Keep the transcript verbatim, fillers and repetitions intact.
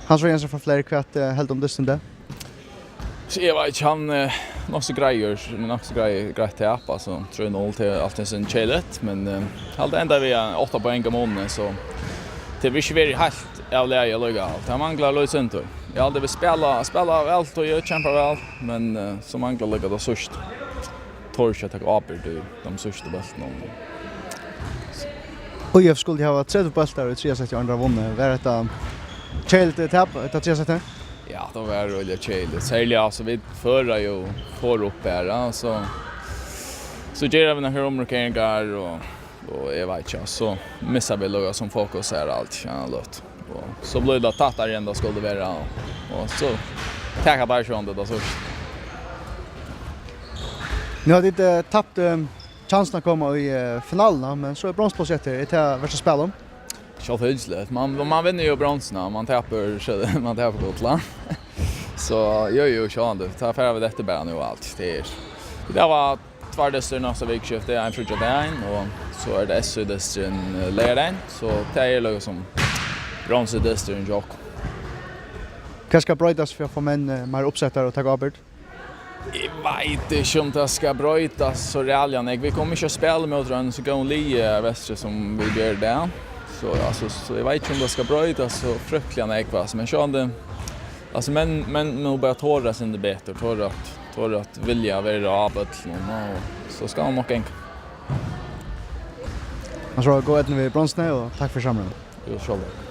Hans Roy Jensen frá Fleiri, hvat, eh, heldur um dystin í dag? So eg veit ikki, hann, eh, nokk so greiður, nokk so grei-, greitt tap, altso, trý null, tað er altíð so keðiligt, men, eh, eg haldi enda við átta poeng á muni, so tað hevur ikki verið heilt av lagi allíkavæl. Tað manglar lítið sindur. Eg haldi, vit spæla, spæla væl, tí eg kempi væl, men, eh, so manglar líka tað síðsta. Tora ikki at taka ábyrgd í teimum síðstu bóltunum. Í F skuldi hava tretivu bóltar í triðja seti, áðrenn teir vunnu. Var hetta keðiligt tap, hetta triðja setið? Ja, tað var øgiliga keðiligt. Serliga, altso, vit føra jú for upp bara, so, so gera vit nakrar umrokeringar, og, og eg veit ikki, so missa vit líka sum fokus her alt, ja, løtt. Og so blívur tað tættari enn tað skuldi vera, og, og so taka teir sjálvandi tað síðsta. Nú hava tit, eh, tapt, eh, kjansin at koma í, eh, finaluna, men so er bronzupláss eftir. Er tað vert at spæla um? Sjálvfylgisligt. Man, man vinnur jú bronzuna, man tapar, man tapar gullið. So, jú, jú, sjálvandi. Tað fara vit eftir bara nú alt. Tað er, tað var tveir dystir næsta vikuskifti, ein fríggjadagin, og so er tað S Y-dysturin, eh, leygardagin. So tað er líkasum bronzudysturin hjá okkum. Hvat skal broytast fyri at fáa menn, eh, meir uppsettar og taka ábyrgd? Eg veit ikki, um tað skal broytast so ræðuliga nógv. Vit koma ikki at spæla móti einum so góðum liði av Vestri, sum vit gera í dag. So, altso, so eg veit ikki, um tað skal broytast so fryktuliga nógv, altso. Men sjálvandi, altso, menn, menn mugu bara tora seg betur, tora at, tora at vilja vera á vøllinum, og so skal tað nokk ganga. Hans Roy, góða eydnu við bronzuni, og takk fyri samrøðuna. Jú, sjálvandi.